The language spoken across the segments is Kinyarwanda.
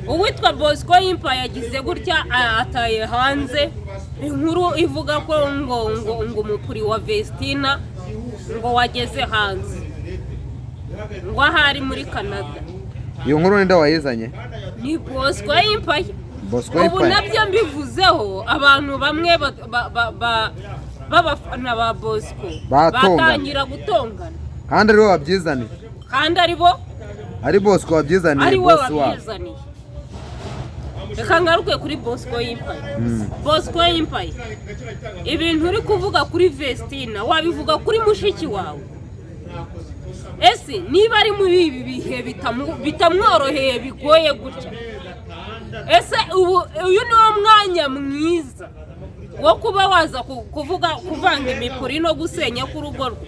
Uwitwa Bosco Yimpa yagize gutya, ataye hanze inkuru ivuga ko ngo umupuri wa Vestina ngo wageze hanze, ngo ahari muri Canada. Iyo nkuru ninde wayizanye? Ni Bosco Yimpaye. Bosco Ubu Yimpaye. nabyo mbivuzeho, abantu bamwe b'abafana ba Bosco Batongana. batangira gutongana. Kandi ariwe wabyizaniye. Kandi ari bo. Ari Bosco wabyizaniye. Ari we Boss wabo. wabyizaniye. Reka ngaruke kuri Bosco Yimpaye. Bosco Yimpaye, ibintu uri kuvuga kuri Vestina wabivuga kuri mushiki wawe? Ese niba ari muri ibi bihe bitamworoheye, bigoye gutya, ese ubu uyu ni wo mwanya mwiza wo kuba waza kuvuga, kuvanga imipuri no gusenya k'urugo rwe?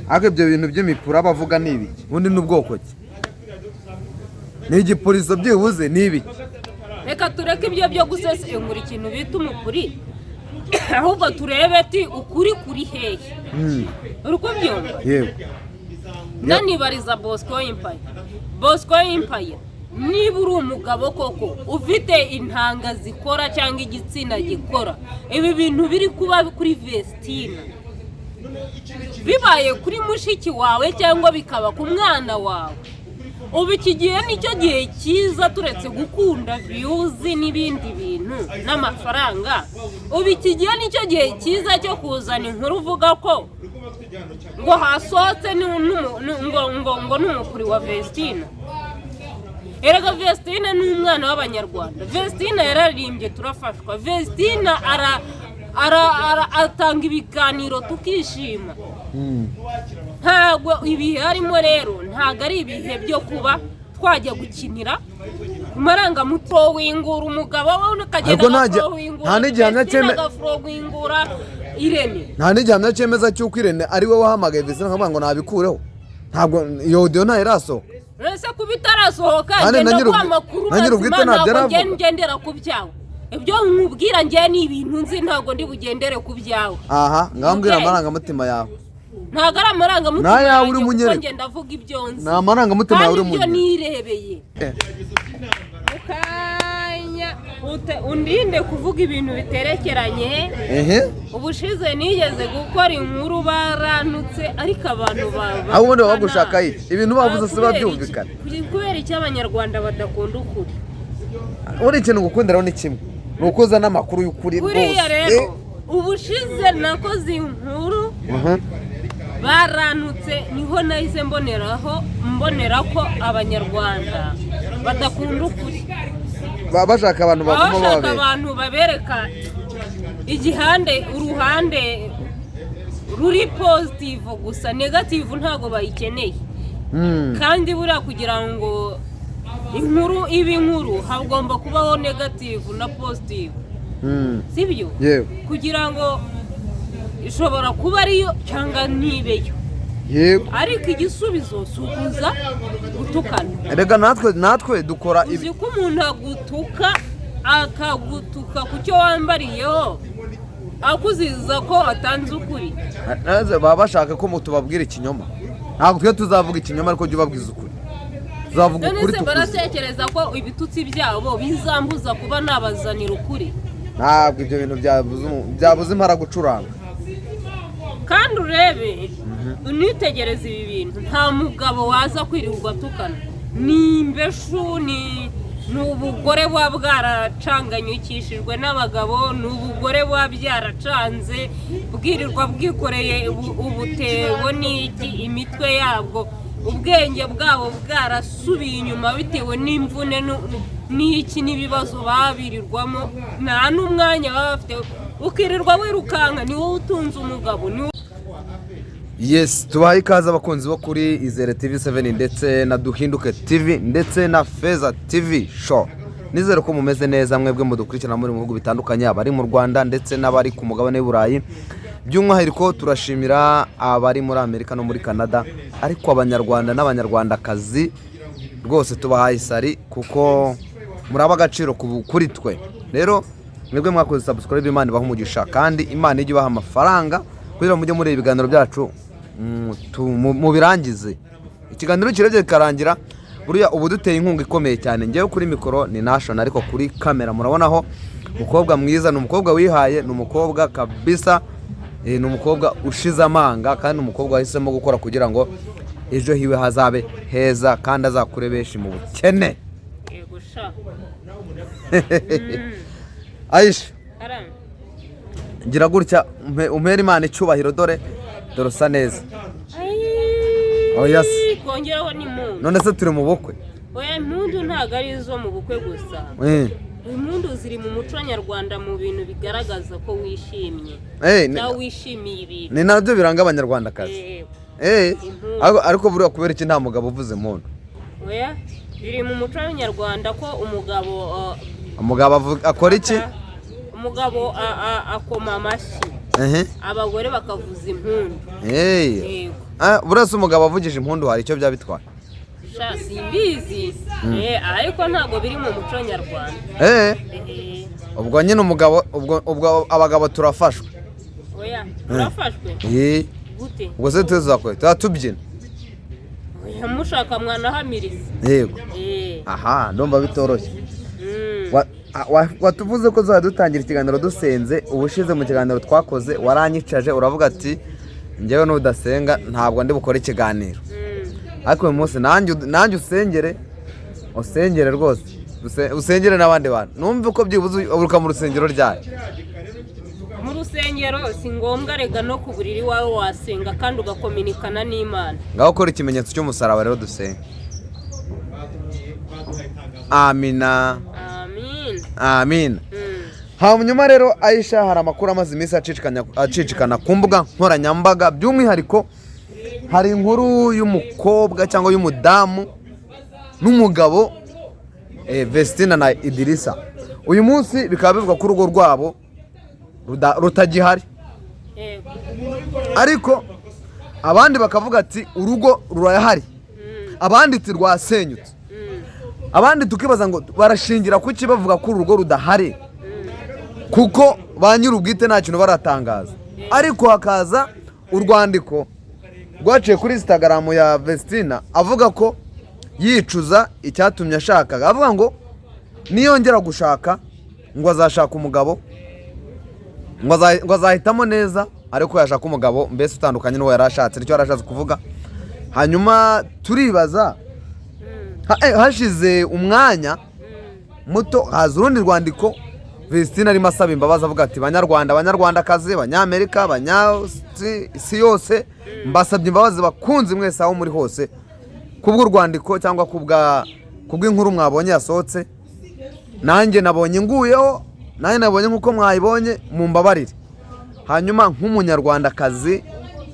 Ariko ibyo bintu by'imipuri aba avuga ni ibiki ubundi? Ni ubwoko ki? Ni igipurizo byibuze? Ni ibiki? Reka tureke ibyo byo gusesengura ikintu bita umupuri, ahubwo turebe ati ukuri kuri hehe? Uri kubyumva? Yego. Nanibariza Bosco Yimpaye. Bosco Yimpaye, niba uri umugabo koko ufite intanga zikora cyangwa igitsina gikora, ibi bintu biri kuba kuri Vestina bibaye kuri mushiki wawe cyangwa bikaba ku mwana wawe, ubu iki gihe nicyo gihe cyiza? Turetse gukunda views n'ibindi bintu n'amafaranga, ubu iki gihe nicyo gihe cyiza cyo kuzana inkuru uvuga ko ngo hasohotse ngo ni umupuri wa Vestina? Erega Vestina ni umwana w'Abanyarwanda. Vestina yararirimbye turafashwa. Vestina atanga ibiganiro tukishima. Ntabwo ibihe harimo rero, ntabwo ari ibihe byo kuba twajya gukinira ku marangamutima wingura umugabo we ukagenda Ariko agafurowingura nta n'igihamya Vestina, agafurowingura Irene. Nta n'igihamya cyemeza cy'uko Irene ari we wahamagaye Vestina akavuga ngo nabikureho. Ntabwo iyo audio ntayo irasohoka. Ese kuba itarasohoka, Kandi ngenda na guha amakuru na nyir'ubwite mazima. ntabyo Ntabwo aravuga. ngendera ku byawe. Ibyo nkubwira njye ni ibintu nzi, ntabwo ndi bugendere ku byawe. Aha ngaho mbwira Okay. amarangamutima yawe. Ntabwo ari amarangamutima N'ayawe yanjye, uri kuko munyereka. njye ndavuga ibyo nzi. Ni amarangamutima yawe Kandi uri ibyo munyereka. nirebeye mu kanya undinde kuvuga ibintu biterekeranye. Ubushize nigeze gukora inkuru barantutse, ariko abantu Aho ubundi baba bagushaka iki? Ibintu bavuze si Kubera babyumvikana. Kubera iki abanyarwanda badakunda ukuri? Uri ikintu ngukundiraho ni kimwe, ni uko uzana amakuru y'ukuri Buriya rwose. rero ubushize nakoze inkuru barantutse, niho nahise mboneraho mbonera ko abanyarwanda badakunda ukuri. Baba bashaka abantu Baba baguma bashaka bababera. abantu babereka igihande, uruhande ruri positive gusa, negative ntabwo bayikeneye. Kandi buriya kugira ngo inkuru ibe inkuru hagomba kubaho negative na positive. Sibyo? Yewe. Kugira ngo ishobora kuba ariyo cyangwa ntibeyo. Ariko igisubizo si ukuza gutukana. Erega natwe dukora ibi. Uzi ko umuntu agutuka, akagutuka ku cyo wambariyeho, akuziza ko atanze ukuri? Naze baba bashaka ko tubabwira ikinyoma. Ntabwo twe tuzavuga ikinyoma, ariko jya ubabwiza ukuri, tuzavuga None ukuri se tukuzi. baratekereza ko ibitutsi byabo bizambuza kuba nabazanira ukuri? Ntabwo ibyo bintu byabuze impara gucuranga. Kandi urebe, unitegereze ibi bintu, nta mugabo waza kwirirwa atukana. Ni imbeshu, ni ubugore buba bwaracanganyukishijwe n'abagabo, ni ubugore buba byaracanze, bwirirwa bwikoreye ubutebo n'iki, imitwe yabwo, ubwenge bwabo bwarasubiye inyuma bitewe n'imvune n'iki n'ibibazo babirirwamo. Nta n'umwanya baba bafite. Ukirirwa wirukanka, ni wowe utunze umugabo, ni wowe. Yes, tubahaye ikaze abakunzi bo kuri Izere TV 7 ndetse na Duhinduke TV ndetse na Feza TV Show. Nizere ko mumeze neza, mwebwe mudukurikirana muri mu bihugu bitandukanye, abari mu Rwanda ndetse n'abari ku mugabane w'i Burayi. By'umwihariko turashimira abari muri Amerika no muri Canada, ariko Abanyarwanda n'Abanyarwandakazi rwose tubahaye isari kuko muraba agaciro kuri twe. Rero mwebwe mwakoze subscribe, Imana ibaha umugisha, kandi Imana ijye ibaha amafaranga kugira ngo mujye muri ibiganiro byacu, mubirangize. Ikiganiro kirebye kikarangira. Buriya ubu duteye inkunga ikomeye cyane. Ngewe kuri mikoro ni Nation, ariko kuri kamera murabonaho umukobwa mwiza, ni umukobwa wihaye, ni umukobwa kabisa, ni umukobwa ushize amanga, kandi ni umukobwa wahisemo gukora kugira ngo ejo hiwe hazabe heza kandi azakure benshi mu bukene. Yego sha. Aisha, Karame. ngira gutya umpere Imana icyubahiro, dore dore usa neza. Oya se. Kongeraho n'impundu. None se turi mu bukwe? Oya, impundu ntabwo ari izo mu bukwe gusa. Impundu ziri mu muco nyarwanda, mu bintu bigaragaza ko wishimye cyangwa wishimiye ibintu. Ni nabyo biranga Abanyarwandakazi. Yego. Impundu. Ariko buriya kubera iki nta mugabo uvuze impundu? Oya, biri mu muco nyarwanda ko umugabo Umugabo akora iki? Umugabo akoma amashyi, abagore bakavuza impundu. Yego. Ah, buriya se umugabo avugije impundu hari icyo byaba bitwaye? Sha, simbizi. Ariko ntabwo biri mu muco nyarwanda. Ubwo nyine umugabo, ubwo abagabo turafashwe. Oya, urafashwe gute? Ubwo se tuzakora tuba tubyina? Oya, mushaka mwanahamiriza. Yego. Aha ndumva bitoroshye. Watuvuze ko tuzajya dutangira ikiganiro dusenze. Ubushize mu kiganiro twakoze waranyicaje uravuga ati njyewe nudasenga ntabwo ndi bukore ikiganiro. Ariko uyu munsi nanjye usengere, usengere rwose, usengere n'abandi bantu, numve ko byibuze uruka mu rusengero ryayo. Mu rusengero si ngombwa rega, no ku buriri iwawe wasenga kandi ugakominikana n'Imana. Ngaho ukora ikimenyetso cy'umusaraba rero dusenga. Amina. Amin. Amina. Hanyuma rero Aisha, hari amakuru amaze iminsi acicikana ku mbuga nkoranyambaga, by'umwihariko hari inkuru y'umukobwa cyangwa y'umudamu n'umugabo, Vestina na Idirisa. Uyu munsi bikaba bivugwa ko urugo rwabo rutagihari. Yego. Ariko abandi bakavuga ati urugo rurahari, abandi ati rwasenyutse, abandi tukibaza ngo barashingira kuki bavuga ko urugo rudahari, kuko ba nyir'ubwite nta kintu baratangaza. Ariko hakaza urwandiko rwaciye kuri Instagram ya Vestina avuga ko yicuza icyatumye ashaka, avuga ngo niyongera gushaka ngo azashaka umugabo, ngo azahitamo neza, ariko yashaka umugabo mbese utandukanye n'uwo yari ashatse, nicyo yari ashatse kuvuga. Hanyuma turibaza, hashize umwanya muto haza urundi rwandiko Vestina arimo asaba imbabazi, avuga ati Banyarwanda, Banyarwandakazi, Banyamerika, Abanyasi isi yose, mbasabye imbabazi bakunzi mwese aho muri hose kubw'urwandiko cyangwa kubw'inkuru mwabonye yasohotse, nanjye nabonye nguyeho, nanjye nabonye nk'uko mwayibonye, mumbabarire. Hanyuma nk'Umunyarwandakazi,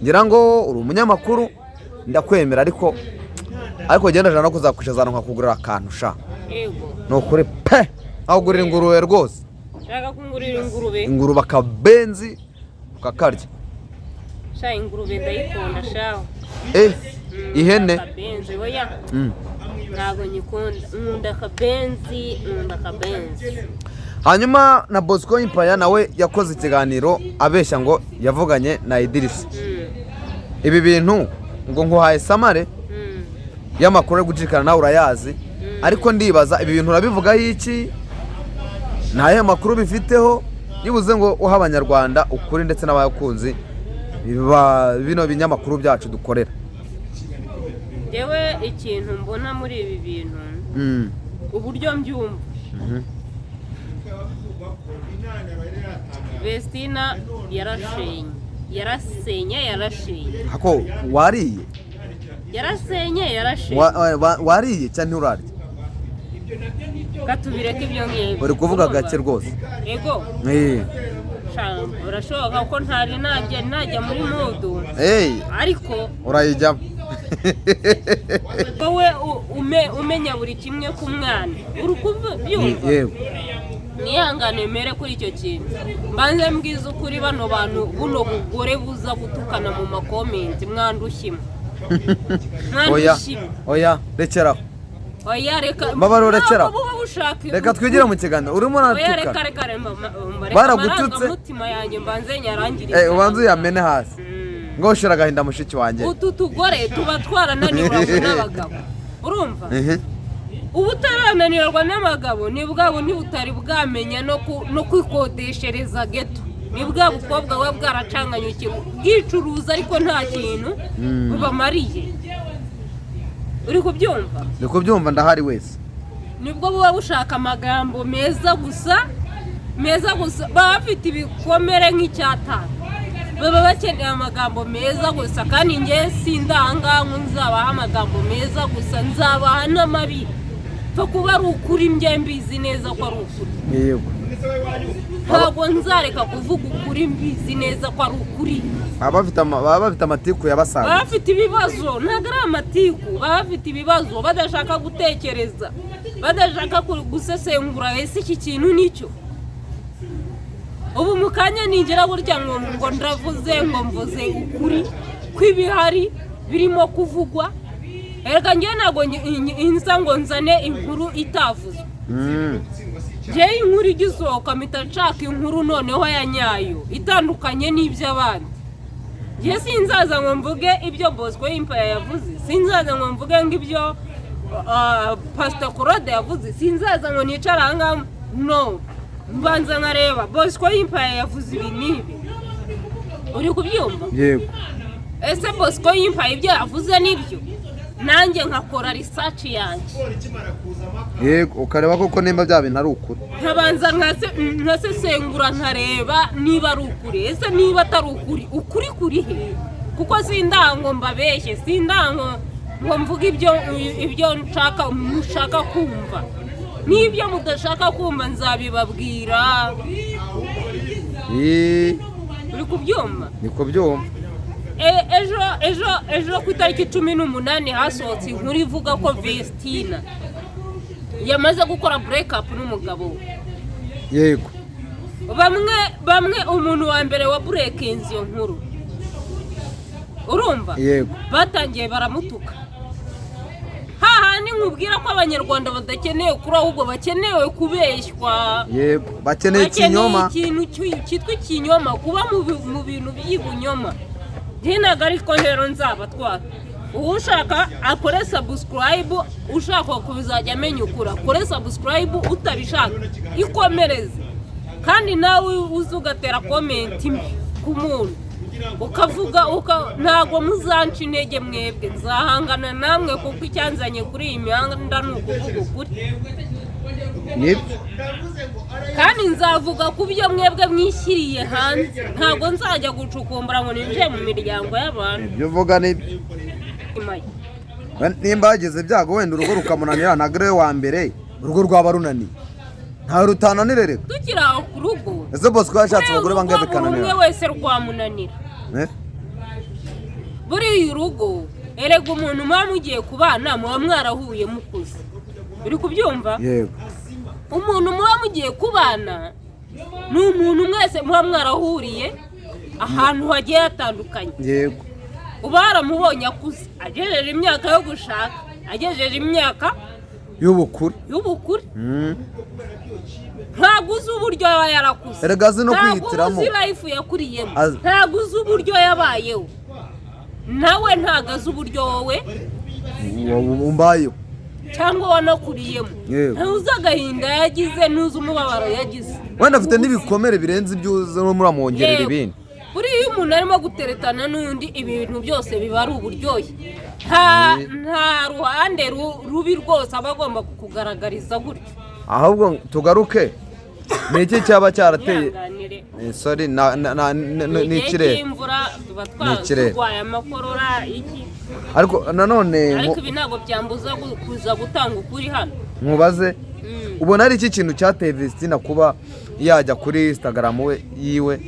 ngira ngo uri umunyamakuru, ndakwemera, ariko genda jana no kuzakwicaza nkakugurira akantu sha. Yego. Ni ukuri pe, nkakugurira ingurube rwose. Shaka kungurira ingurube? Ingurube akabenzi ukakarya. Sha, ingurube ndayikunda shaho. Ihene? Akabenzi oya. Ntabwo nyikunda, nkunda akabenzi, nkunda akabenzi. Hanyuma na Bosco Impaya nawe yakoze ikiganiro abeshya ngo yavuganye na Idirisa. Ibi bintu ngo nkuhaye samare y'amakuru ari gucikana, nawe urayazi, ariko ndibaza ibi bintu urabivugaho iki? Ni ayahe makuru bifiteho nibuze ngo uhe Abanyarwanda ukuri ndetse n'abakunzi ba bino binyamakuru byacu dukorera? Njyewe ikintu mbona muri ibi bintu, uburyo mbyumva, Vestina yarashenye, yarasenye, yarashenye. Hako wariye? Yarasenye, yarashenye. Wariye cyangwa nturarya? Katubireke ibyo ngibyo. Uri kuvuga Urumva? gake rwose. Yego. Sha, birashoboka ko ntari najya muri mudu, ariko urayijyamo. Wowe umenya buri kimwe ku mwana, uri kubyumva? Yego. Mwihangane mere kuri icyo kintu, mbanze mbwize ukuri bano bantu, buno bugore buza gutukana mu makomenti, mwandushye. Oya. Mwandushye. Oya, rekeraho. Oya, reka. Mbabara, urekeraho. Ntabwo buba bushaka. Reka twigire mu kiganiro, urimo Oya, reka. uratuka. Reka, reka. Baragututse. Amarangamutima yanjye mbanze nyarangirize. Ubanze uyamene hasi. Ngo ushira agahinda mushiki wanjye. Utu tugore tuba twarananiwe n'abagabo. Urumva? Mhm. Uba utarananirwa n'abagabo ni bwa bundi butari bwamenya no kwikodeshereza geto, ni bwa bukobwa buba bwaracanganyukiwe, bwicuruza ariko nta kintu bubamariye. Uri kubyumva? Ndi kubyumva, ndahari wese. Nibwo buba bushaka amagambo meza gusa, meza gusa. Baba bafite ibikomere nk'icyatanu, baba bakeneye amagambo meza gusa. Kandi njye sindanga ngo nzabaha amagambo meza gusa, nzabaha n'amabi, pfa kuba ari ukuri. Njye mbizi neza ko ari ukuri. Ntabwo nzareka kuvuga ukuri, mbizi neza ko ari ukuri. Baba bafite amatiku yabasaga. Baba bafite ibibazo, ntabwo ari amatiku, baba bafite ibibazo, badashaka gutekereza, badashaka gusesengura. Ese iki kintu nicyo? Ubu mu kanya nigera burya ngo ndavuze ngo mvuze ukuri kw'ibihari birimo kuvugwa. Reka njyewe ntabwo nza ngo nzane inkuru itavuzwe. Njyewe inkuru igisohoka mpita nshaka inkuru noneho ya nyayo, itandukanye n'iby'abandi. Njye sinzaza ngo mvuge ibyo Bosco Impaya yavuze, sinzaza ngo mvuge ngo ibyo Pastor Claude yavuze, sinzaza ngo nicare aha ngaha. No mbanza nkareba Bosco Impaya yavuze ibi n'ibi. Uri kubyumva? Yego. Ese Bosco Impaya ibyo yavuze nibyo? Nanjye nkakora research yanjye. Yego, ukareba koko nimba bya bintu ari ukuri. Nkabanza nkasesengura, nkareba niba ari ukuri. Ese niba atari ukuri, ukuri kuri he? Kuko sindango mbabeshye, sindango ngo mvuge ibyo nshaka mushaka kumva, n'ibyo mudashaka kumva nzabibabwira. Uri kubyumva? Ni kubyumva. Ejo ku itariki 18 hasohotse inkuru ivuga ko Vestina yamaze gukora break up n'umugabo we. Bamwe bamwe, umuntu wa mbere wa breakinze iyo nkuru, urumva? Yego. Batangiye baramutuka, hahandi nkubwira ko Abanyarwanda badakeneye kuri, ahubwo bakenewe kubeshywa. Yego, bakeneye Bakeneye ikinyoma. ikintu cyitwa ikinyoma, kuba mu bintu by'ibunyoma. Njye ntabwo ariko rero nzabatwara. Ushaka akore subscribe, ushaka kuzajya amenya ukuri akore subscribe, utabishaka ikomereze. Kandi nawe uza ugatera comment mbi ku muntu ukavuga ntabwo muzanca intege mwebwe, nzahangana namwe, kuko icyanzanye kuri iyi mihanda ni ukuvuga ukuri. Nibyo. Kandi nzavuga ku byo mwebwe mwishyiriye hanze, ntabwo nzajya gucukumbura ngo ninjiye mu miryango y'abantu. Ibyo uvuga nibyo. Nimba hagize ibyago, wenda urugo rukamunanira, ntabwo ari we wa mbere urugo rwaba runaniye, ntawe rutananire reka. Tukiri aho ku rugo, Ese Bosco yashatse abagore bangahe buri umwe bikananira? wese rwamunanira. Eh? Buriya urugo erega, umuntu muba mugiye kubana muba mwarahuye mukuze. Uri kubyumva? Yego. Umuntu muba mugiye kubana ni umuntu mwese muba mwarahuriye ahantu hagiye hatandukanye. Uba waramubonye akuze, agejeje imyaka yo gushaka, agejeje imyaka y'ubukure. Y'ubukure. Ntabwo uzi uburyo yaba yarakuze. Erega azi no Ntabwo kwihitiramo. uzi life yakuriyemo. Azi. Ntabwo uzi uburyo yabayeho, nawe ntabwo azi uburyo wowe Umbayeho cyangwa wanakuriyemo. Ntuzi agahinda yagize, ntuzi umubabaro yagize. Wenda afite n'ibikomere birenze ibyo uzi, muramwongerera ibindi. Buriya iyo umuntu arimo guteretana n'undi, ibintu byose biba ari uburyohe, nta ruhande rubi rwose aba agomba kukugaragariza gutyo. Ahubwo tugaruke, ni iki cyaba cyarateye? Ihanganire. Sorry, ni Igihe ikirere. cy'imvura tuba Ni ikirere. twarwaye amakorora iki. Ariko nanone Ariko ibi ntabwo byambuza kuza gutanga ukuri hano. Nkubaze, ubona ari iki kintu cyateye Vestina kuba yajya kuri Instagram we yiwe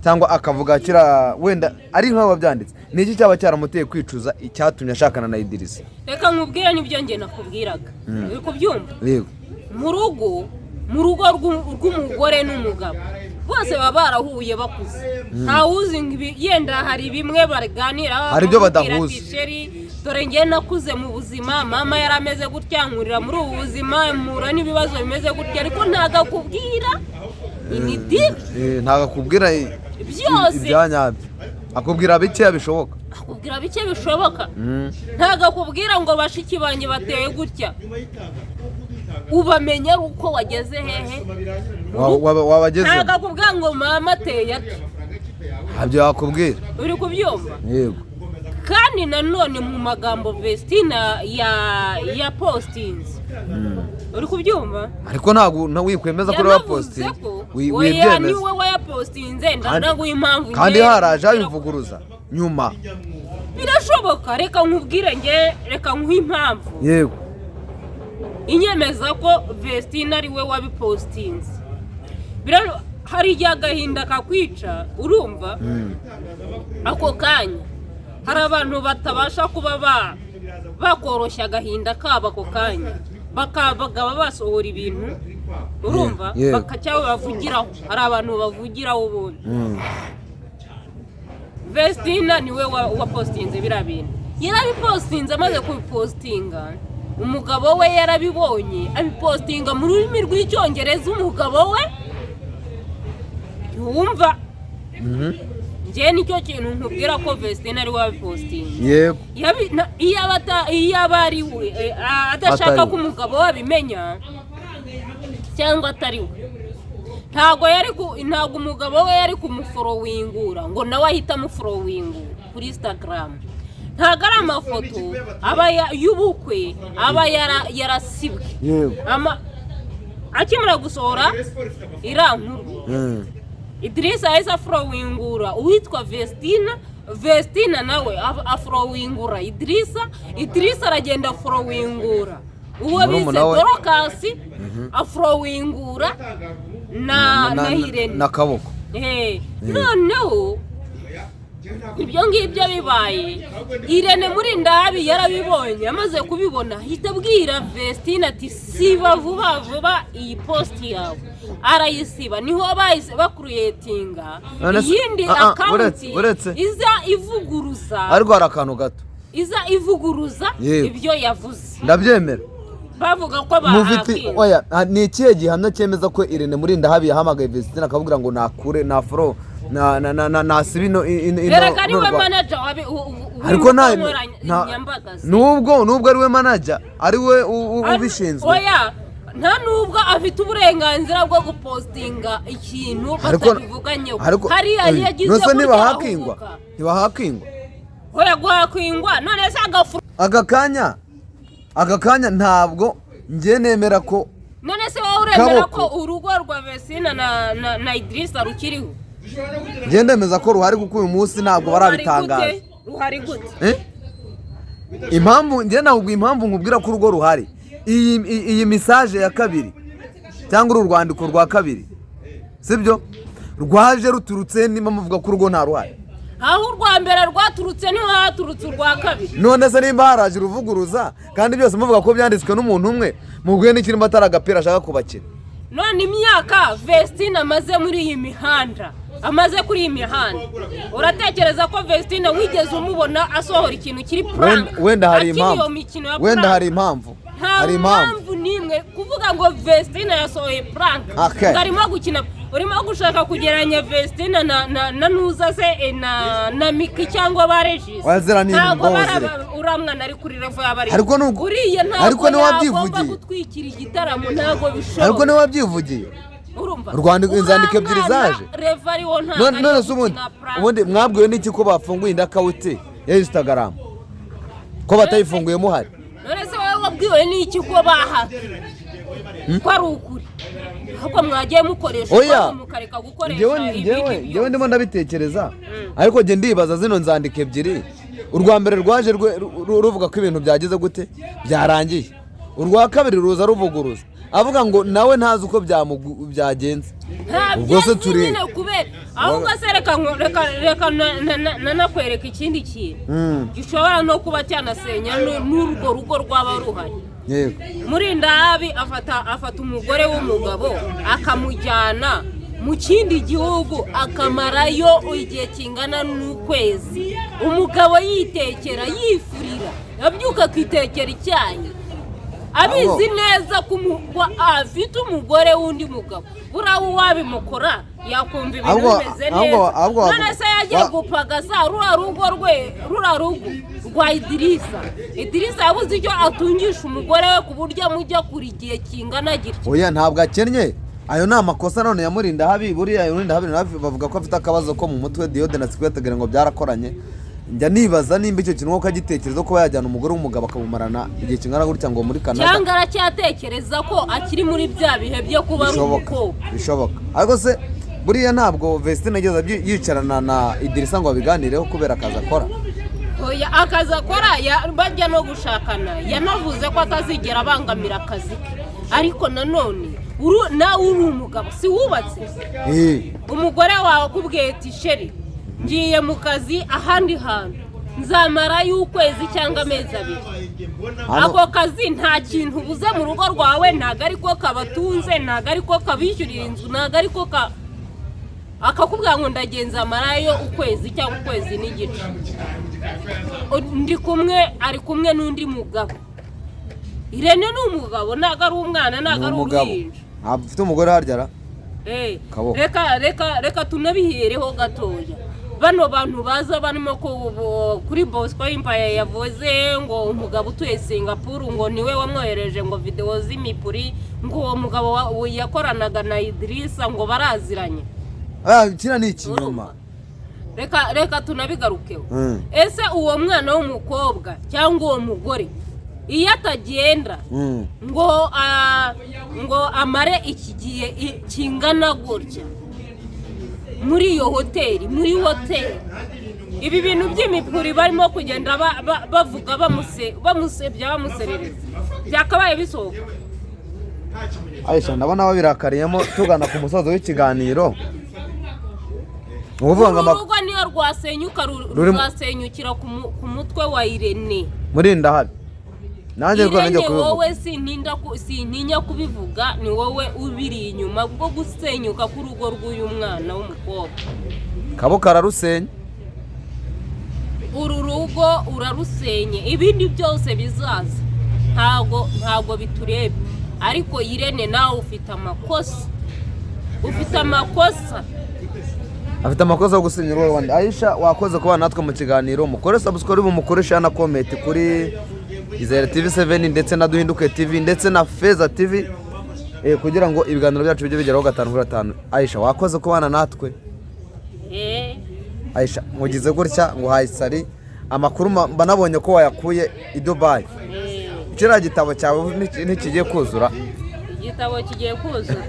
cyangwa akavuga kira, wenda ari nkaho wabyanditse, ni iki cyaba cyaramuteye kwicuza icyatumye ashakana na Idirisa? Reka nkubwire, nibyo njye nakubwiraga. Uri kubyumva? Yego. Mu rugo rw'umugore n'umugabo, bose baba barahuye bakuze, ntawuzi ngo yenda hari bimwe baganira. Hari ibyo Bamubwira badahuza. ati, "Chéri, dore njye nakuze mu buzima, mama yari ameze gutya, nkurira muri ubu buzima, mpura n'ibibazo bimeze gutya," ariko ntabwo akubwira imiti. Ntabwo akubwira Byose. ibya nyabyo, akubwira bikeya bishoboka. Akubwira bike bishoboka. Ntabwo akubwira ngo bashiki banjye bateye gutya. Ubamenya ari uko wageze hehe? Wabagezemo. Ntabwo akubwira ngo mama ateye ati. Ntabyo yakubwira. Uri kubyumva? Yego. Kandi nanone mu magambo Vestina ya postinze, uri kubyumva? Ariko ntabwo wikwemeza ko uri Yanavuze wapositinze. ko oya, Wibyemeza. niwe wayapostinze, ndanaguha impamvu Kandi ngewe haraje abivuguruza nyuma. Birashoboka. Reka nkubwire nge, reka nkuhe impamvu Yego. inyemeza ko Vestina ari we wabipostinze. Hari igihe agahinda kakwica, urumva? Ako kanya hari abantu batabasha kuba bakoroshya agahinda kabo ako kanya, bakaba basohora ibintu, urumva? Yeah. Cyangwa bavugiraho, hari abantu bavugiraho ubundi. Vestina niwe wapostinze biriya bintu. Yarabipostinze, amaze kubipostinga umugabo we yarabibonye, abipostinga mu rurimi rw'Icyongereza umugabo we yumva. Njyewe nicyo kintu nkubwira ko Vestina ari we wabipostinze. Yego. Iyo aba ari we adashaka Atari we. ko umugabo we abimenya cyangwa atari we, ntabwo umugabo we yari kumuforowingura ngo nawe ahite amuforowingura kuri Instagram. Ntabwo ari amafoto aba y'ubukwe aba yarasibwe. Yego. Akimara gusohora iriya nkuru, Idirisa yahise aforowingura uwitwa Vestina, Vestina nawe aforowingura Idirisa, Idirisa aragenda aforowingura uwo bise Murumuna we. Dorokasi, aforowingura na Irene. Na Kaboko. Noneho ibyo ngibyo bibaye, Irene Murindahabi yarabibonye. Amaze kubibona ahita abwira Vestina ati: "Siba vuba vuba iyi post yawe." Arayisiba. Niho bahise bakuruyetinga None se- iyindi Ah, account uretse. iza ivuguruza. Ariko hari akantu gato. Iza ivuguruza Yego. ibyo yavuze. Ndabyemera. Bavuga ko Mufite bahakinze. oya, ni ikihe gihamya cyemeza ko Irene Murindahabi yahamagaye Vestina akabwira ngo nakure na follow na nasiba ino Reka, niwe manager Ariko nta w'imbuga se. Nubwo ari we manager, ari we ubishinzwe. Oya, nta nubwo afite uburenganzira bwo gupostinga ikintu batabivuganyeho. Ariko Hariya yagize nose gutya ntibahakingwa? ahubuka. Ntibahakingwa? Oya, guhakwingwa none se agafu Aka kanya ntabwo njye nemera ko None se wowe uremera Kaboko. ko urugo rwa Vesina na Idirisa rukiriho? Njye ndemeza ko ruhari, kuko uyu munsi ntabwo barabitangaza. Ruhari gute? Ruhari gute? Eh? Impamvu njye ntabwo, impamvu nkubwira ko urugo ruhari, iyi message ya kabiri cyangwa uru rwandiko rwa kabiri, sibyo rwaje ruturutse niba muvuga ko urugo nta ruhari? Aho urwa mbere rwaturutse niho haturutse urwa kabiri. None se nimba haraje uruvuguruza kandi byose muvuga ko byanditswe n'umuntu umwe, mubwiye n'ikirimo atari agapira ashaka kubakira? None imyaka Vestina amaze muri iyi mihanda, amaze kuri iyi mihanda, uratekereza ko Vestina wigeze umubona asohora ikintu kiri prank? Wenda hari Akiri iyo impamvu. mikino ya Wenda prank. hari impamvu. Nta Hari impamvu. mpamvu n'imwe kuvuga ngo Vestina yasohoye prank, Okay. ngo arimo gukina. Urimo gushaka kugereranya Vestina na nuza se na Miki cyangwa ba Regis? Oya, ziriya ni Ntabwo imbozi. uriya mwana ari kuri level yaba ari Ariko uriya ntabwo ariko niwe yagomba wabyivugiye. gutwikira igitaramo, ntabwo bishoboka. Ariko niwe wabyivugiye. Urumva? Inzandiko ebyiri Uriya mwana zaje. level ariwo ntabwo None ari none iyo se ubundi gukina prank. ubundi mwabwiwe n'iki ko bafunguye indi account ya Instagram, ko batayifunguye muhari? None se wowe wabwiwe n'iki ko bahaka ko ari ukuri? Ahubwo mwagiye mukoresha Oya. ubwonko mukareka gukoresha Njyewe ibindi njyewe byose. njyewe ndimo ndabitekereza, ariko njye ndibaza zino nzandiko ebyiri. Urwa mbere rwaje ruvuga ko ibintu byageze gute, byarangiye. Urwa kabiri ruza ruvuguruza, avuga ngo nawe ntazi uko byagenze. Nta Ubwo se byazi turi nyine kubera ahubwo se reka nanakwereka ikindi kintu gishobora no kuba cyanasenya n'urwo rugo rwaba ruhari. Yego. Murindahabi afata umugore w'umugabo akamujyana mu kindi gihugu, akamarayo igihe kingana n'ukwezi, umugabo yitekera, yifurira, abyuka akitekera icyayi. Abizi neza ko afite umugore w'undi mugabo. Buriya uwabimukora yakumva ibintu bimeze neza. Ahubwo None se yagiye gupagasa ruriya rugo rwe, ruriya rugo rwa Idirisa? Idirisa yabuze icyo atungisha umugore we ku buryo amujya kure igihe kingana gitya? Oya, ntabwo akennye. Ayo ni amakosa none yamurinda habi. Buriya yamurinda habi nawe bavuga ko afite akabazo ko mu mutwe. Diyode na Sikwete ngo byarakoranye. Njya nibaza nimba icyo kintu koko agitekereza kuba yajyana umugore w'umugabo akamumarana igihe kingana gutya ngo muri Canada. Cyangwa aracyatekereza ko akiri muri bya bihe byo kuba ari Bishoboka. umukobwa. Bishoboka. Ariko se buriya ntabwo Vestine ageze yicarana na Idirisa ngo babiganireho kubera akazi akora? Oya, akazi akora, bajya no gushakana yanavuze ko atazigera abangamira akazi ke. Ariko nanone nawe uri umugabo, si wubatse? Eh. Umugore wawe akubwiye ati: "Chéri, ngiye mu kazi ahandi hantu, nzamarayo ukwezi cyangwa amezi 2." Ako kazi nta kintu ubuze mu rugo rwawe, ntabwo ariko kabatunze, ntabwo ariko kabishyurira inzu, ntabwo ariko ka akakubwira ngo ndagenza amarayo ukwezi cyangwa ukwezi n'igice, ndi kumwe, ari kumwe n'undi mugabo. Irene ni umugabo, ntabwo ari umwana, Ni ntabwo ari umugabo. uruhinja. Ntabwo ufite umugore harya ra? Eh, Kaboko. Reka tunabihereho gatoya. Bano bantu baza barimo kuri Bosco Empire yavuze ngo umugabo utuye Singapore ngo niwe wamwohereje ngo videwo z'imipuri, ngo uwo mugabo yakoranaga na Idrissa, ngo baraziranye. Ah, kiriya ni ikinyoma. Urumva? Reka tunabigarukeho. Ese uwo mwana w'umukobwa cyangwa uwo mugore iyo atagenda ngo amare iki gihe kingana gutya muri iyo hoteli, muri hoteli, ibi bintu by'imipuri barimo kugenda bavuga bamusebya, bamuserereza, byakabaye bisohoka? Aisha, ndabona babirakariyemo. Tugana ku musozo w'ikiganiro, ni ukuvuga ngo Uru rugo niyo rwasenyuka ruzasenyukira ku mutwe wa Irene. Murindahabi, nanjye rwose Irene, njya kubivuga. wowe sintinya kubivuga, ni wowe ubiri inyuma bwo gusenyuka k'urugo rw'uyu mwana w'umukobwa. Kaboko ararusenya. Uru rugo urarusenye. Ibindi byose bizaza ntabwo bitureba, ariko Irene, nawe ufite amakosa, ufite amakosa. Afite amakosa yo gusenya urugo rwanda. Aisha, wakoze kubana natwe mu kiganiro. Mukore subscribe, mukore share na comment kuri Izere TV 7 ndetse na Duhinduke TV ndetse na Feza TV, kugira ngo ibiganiro byacu bijye bigeraho gatanu kuri gatanu. Aisha, wakoze kubana natwe. Aisha, mugize gutya ngo haye sari amakuru mba nabonye ko wayakuye i Dubai. Kiriya gitabo cyawe ntikigiye kuzura? Igitabo kigiye kuzura.